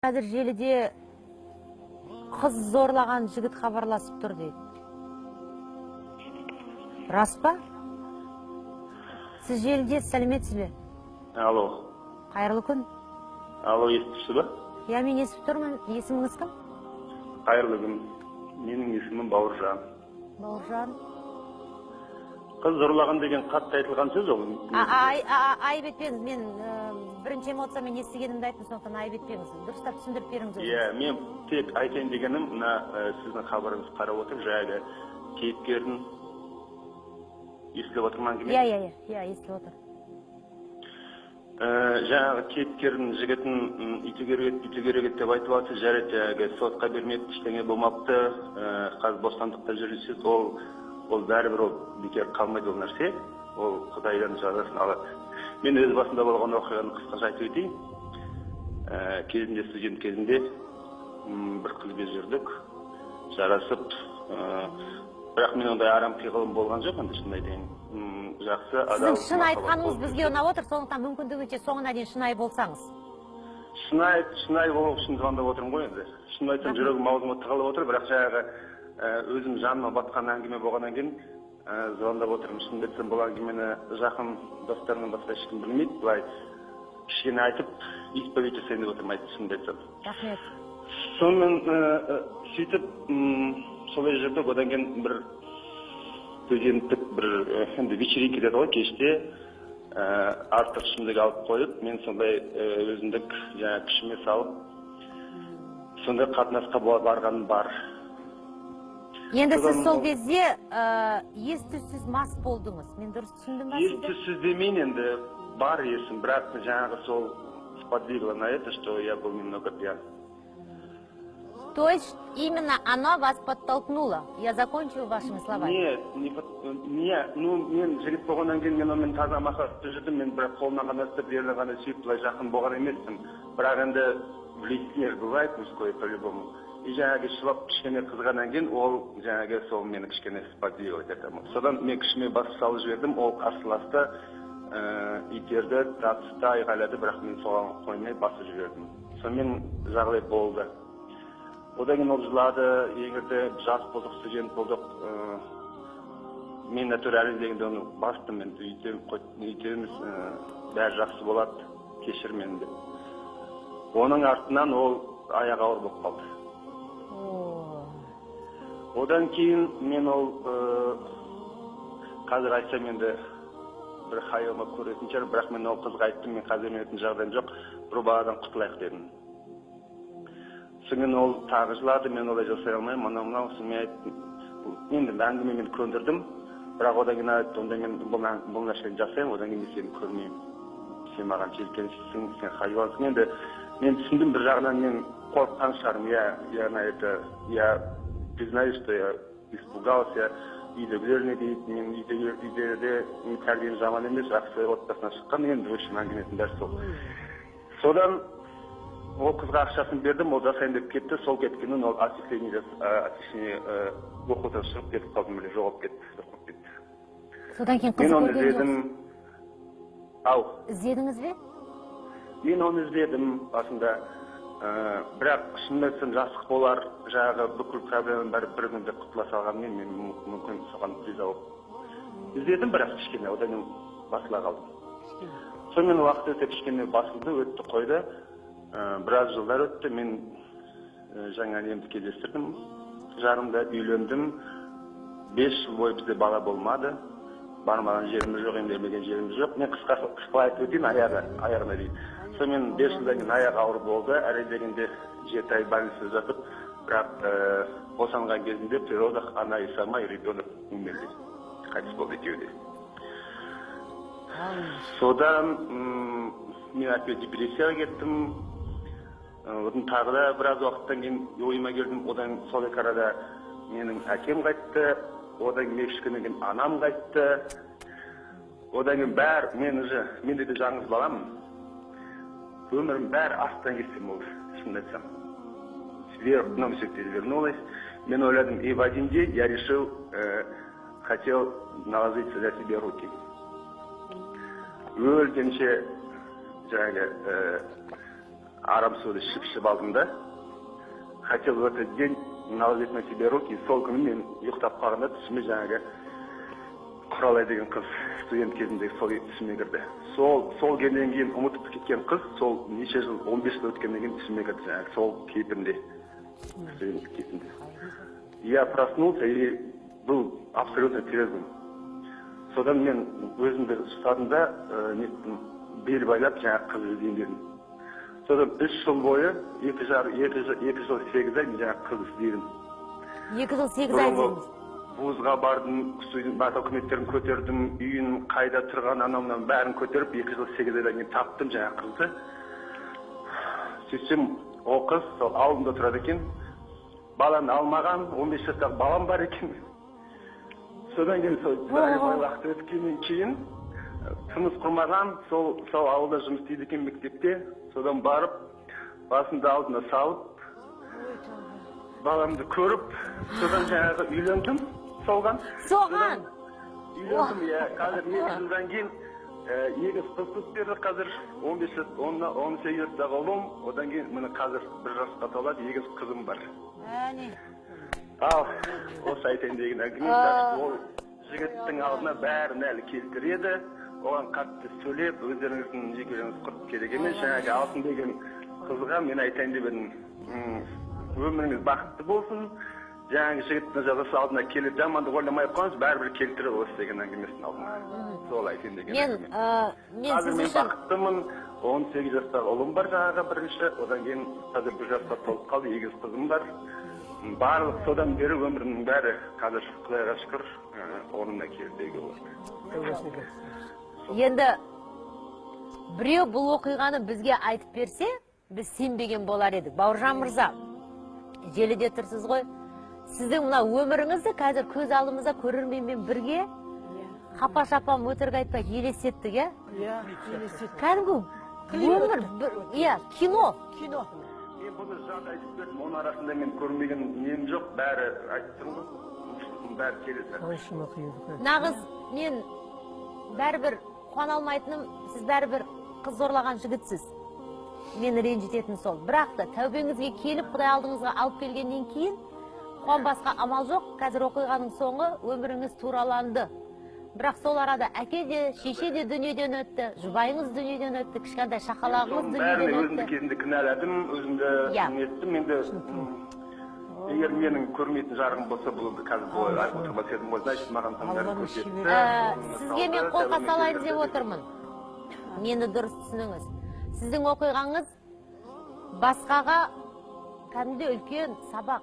Қазір желіде қыз зорлаған жігіт хабарласып тұр дейді. Рас па? Сіз желіде, сәлеметсіз бе? Алло. Қайырлы күн. Алло, естіп тұрсыз ба? Иә, мен естіп тұрмын. Есіміңіз кім? Қайырлы күн. Менің есімім Бауыржан. Бауыржан. Қыз зорлаған деген қатты айтылған сөз ол. Айып етпеңіз, мен бірінші эмоциямен естігенімді айттым, сондықтан айып етпеңіз. Дұрыстап түсіндіріп беріңіз өзіңіз. Иә, мен тек айтайын дегенім, мына сіздің хабарыңызды қарап отырып, жаңағы кейіпкердің, естіліп отыр ма әңгіме? Иә, естіліп отыр. Жаңағы кейіпкердің жігітін үйту керек еді, бүйту керек еді деп айтып жатыр. Жарайды, жаңағы сотқа бермепті, ештеңе болмапты, қазір бостандықта жүр десіз, ол бәрібір ол бекер қалмайды ол нәрсе, ол Құдайдан жазасын алады. Мен өз басымда болған оқиғаны қысқаша айтып өтейін. Кезінде, студент кезінде бір қызбен жүрдік, жарасып, бірақ мен ондай арам пиғылым болған жоқ енді, шынын айтайын. Жақсы Сіздің адал шын махаббат айтқаныңыз болды. бізге ұнап отыр, сондықтан мүмкіндігінше соңына дейін шынайы болсаңыз. Шынайы болу үшін звондап отырмын ғой енді. Шынын айтсам, жүрегім аузыма тығылып отыр, бірақ жаңағы өзім жаныма батқан әңгіме болғаннан кейін звондап отырмын. Шынымды айтсам, бұл әңгімені жақын достарымнан басқа ешкім білмейді. Былай кішкене айтып, исповедь жасайын деп отырмын, айтып, шынымды айтсам. Рахмет. Сонымен сөйтіп солай жүрдік. Одан кейін бір студенттік бір енді вечеринка деді ғой, кеште артық ішімдік алып қойып, мен сондай өзімдік жаңағы күшіме салып, сондай қатынасқа барғаным бар. Енді сіз Содан сол кезде ес түссіз мас болдыңыз. Мен дұрыс түсіндім ба Ес сізді? түссіз демейін енді, бар есім, бірақ жаңағы сол сподвигло на это, что я был немного пьян. То есть именно она вас подтолкнула? Я закончу вашими словами. Нет, не под, не, ну, мен жігіт болғаннан кейін мен онымен таза махаббатта жүрдім, мен бірақ қолынан ғана ұстап, ернін ғана сүйіп, былай жақын болған емеспін. Бірақ енді влияние же бывает мужское по-любому. И жаңағы шылап кішкене қызғаннан кейін ол жаңағы сол мені кішкене сподвигло к этому. Содан мен күшіме басып салып жібердім, ол қарсыласты, итерді, тартысты, айғайлады, бірақ мен соған қоймай басып жібердім. Сонымен жағдай болды. Одан кейін ол жылады, егерде жас болдық, студент болдық, мен натурально дегенде оны бастым, енді үйтеміз, бәрі жақсы болады, кешір мені деп. Оның артынан ол аяғы ауыр болып қалды. Одан кейін мен ол, қазір айтсам енді бір хайуан болып көретін шығар, бірақ мен ол қызға айттым, мен қазір үйленетін жағдайым жоқ, бір баладан құтылайық дедім. Сонымен ол тағы жылады, мен олай жасай алмаймын, анау мынау, сонымен мен айттым, енді әңгімемен көндірдім, бірақ одан кейін айтты, онда мен бұл нәрсені жасаймын, одан кейін мен сені көрмеймін. Сен маған жиіркеніштісің, сен хайуансың. Енді мен түсіндім, бір жағынан мен қорыққан шығармын, я на это, я признаюсь, что я испугался, үйдегілер не дейді, мен үйде де тәрбием жаман емес, жақсы отбасынан шыққан, енді в общем әңгімесінің бәрі сол. Содан ол қызға ақшасын бердім, ол жасайын деп кетті, сол кеткеннен ол отчисление, оқудан шығып кетіп қалды, міне, жоғалып кетті, жоқ болып кетті. Содан кейін Мен қызы оны көрген іздедім. жоқсыз? Ау. Іздедіңіз бе? Мен оны іздедім басында. Бірақ шынымды айтсам, жастық болар, жаңағы бүкіл проблеманың бәрі бір күнде құтыла салғанмен мен мүмкін соған риза болып іздедім, бірақ кішкене одан кейін басыла қалдым. Сонымен уақыт өте кішкене басылды, өтті, қойды. Біраз жылдар өтті, мен жаңа немді кездестірдім, жарымда үйлендім. 5 жыл бойы бізде бала болмады. Бармаған жеріміз жоқ, емделмеген жеріміз жоқ. Мен қысқа айтып өтейін, аяғына дейін. Сонымен 5 жылдан кейін аяғы ауыр болды. Әрі дегенде 7 ай больницада жатып, бірақ босанған кезінде при родах она и сама, и ребенок умерли. Қайтыс болды екеуі де. Содан мен опять депрессияға кеттім. Одан тағы да біраз уақыттан кейін ойыма келдім. Одан сол екі арада менің әкем қайтты. Одан кейін екі-үш күннен кейін анам қайтты. Одан кейін бәрі, мен уже, мен де жалғыз баламын. Өмірім бәрі астан кестен болды, шынымды айтсам. Вверх дном все перевернулось. Мен ойладым, и в один день я решил, хотел наложить на себе руки. Өлгенше жаңағы Арам суды ішіп алдым да. Хотел в этот день наложить на себе руки. Сол күні мен ұйықтап қалғанда түсіме жаңағы Құралай деген қыз, студент кезіндегі, сол түсіме кірді. Сол келгеннен кейін ұмытып кеткен қыз, сол неше жыл, 15 жыл өткеннен кейін түсіме кірді жаңағы сол кейпінде, студент кезінде. Я проснулся и был абсолютно трезвым. Содан мен өзімді ұстадым да, неттім, бел байлап, жаңағы қыз іздеймін дедім. Содан 3 жыл бойы, 2 жыл 8 ай мен жаңағы қыз іздедім. 2 жыл 8 ай Бұрынғы іздедіңіз. Вузға бардым, студент документтерін көтердім, үйін, қайда тұрған, анау мынау бәрін көтеріп, 2 жыл 8 айдан кейін таптым жаңағы қызды. Сөйтсем, ол қыз сол ауылында тұрады екен. Баланы алмаған, 15 жастағы балам бар екен. Содан кейін сол бір уақыт өткеннен кейін тұрмыс құрмаған, сол ауылда жұмыс істейді екен мектепте. Содан барып, басымды алдына салып, баламды көріп, содан жаңағы үйлендім соған. Соған? Үйлендім, иә. Қазір 2 жылдан кейін егіз қыз туып берді қазір. 15 жас, 18 жастағы ұлым, одан кейін міне қазір 1 жасқа толады, егіз қызым бар. Әне. Ал, осы айтайын деген әңгімем. Так что ол жігіттің алдына бәрін әлі келтіреді. Оған қатты сөйлеп, өздеріңіздің жекелеріңіз құрып керек емес. Жаңағы Алтын деген қызға мен айтайын деп едім. Өміріңіз бақытты болсын. Жаңағы жігіттің жазасы алдына келіп, жамандық ойламай ақ қойыңыз, бәрібір келтіреді осы деген әңгімесінің алдына. Сол айтайын деген Мен әңгіме. Мен Қазір сіз мен үшін бақыттымын. 18 жастағы ұлым бар жаңағы бірінші, одан кейін қазір 1 жасқа толып қалды, егіз қызым бар. Барлық содан бері өмірімнің бәрі қазір, Құдайға шүкір, орнына келді деуге болады. Енді біреу бұл оқиғаны бізге айтып берсе, біз сенбеген болар едік. Бауыржан мырза, желіде тұрсыз ғой. Сіздің мына өміріңізді қазір көз алдымызда көрерменмен бірге қапа шапам, өтірік айтпай, елестеттік, иә? Иә, елестеттік. Кәдімгі өмір иә, кино. Кино. Мен бұны жат айтып бердім, оның арасында мен көрмеген нем жоқ, бәрі айтып тұрмын ғой, бәрі келесі. Қаншама қиындық. Нағыз мен бәрібір қуана алмайтыным, сіз бәрібір қыз зорлаған жігітсіз. Мені ренжітетін сол. Бірақ та тәубеңізге келіп, Құдай алдыңызға алып келгеннен кейін қуанбасқа амал жоқ. Қазір оқиғаның соңы өміріңіз тураланды. Бірақ сол арада әке де, шеше де дүниеден өтті, жұбайыңыз дүниеден өтті, кішкентай шақалағыңыз Соның бәріне дүниеден өзімді өтті. кезінде кінәладым, өзімді неттім. Енді егер менің көрмейтін жарығым болса, бұл қазір бұлай айтып отырмас едім ғой. Значит, маған соның бәрін Алланың көрсетті. шебері. Сізге мен қолқа салайын деп отырмын. Мені дұрыс түсініңіз. Сіздің оқиғаңыз басқаға кәдімгідей үлкен сабақ.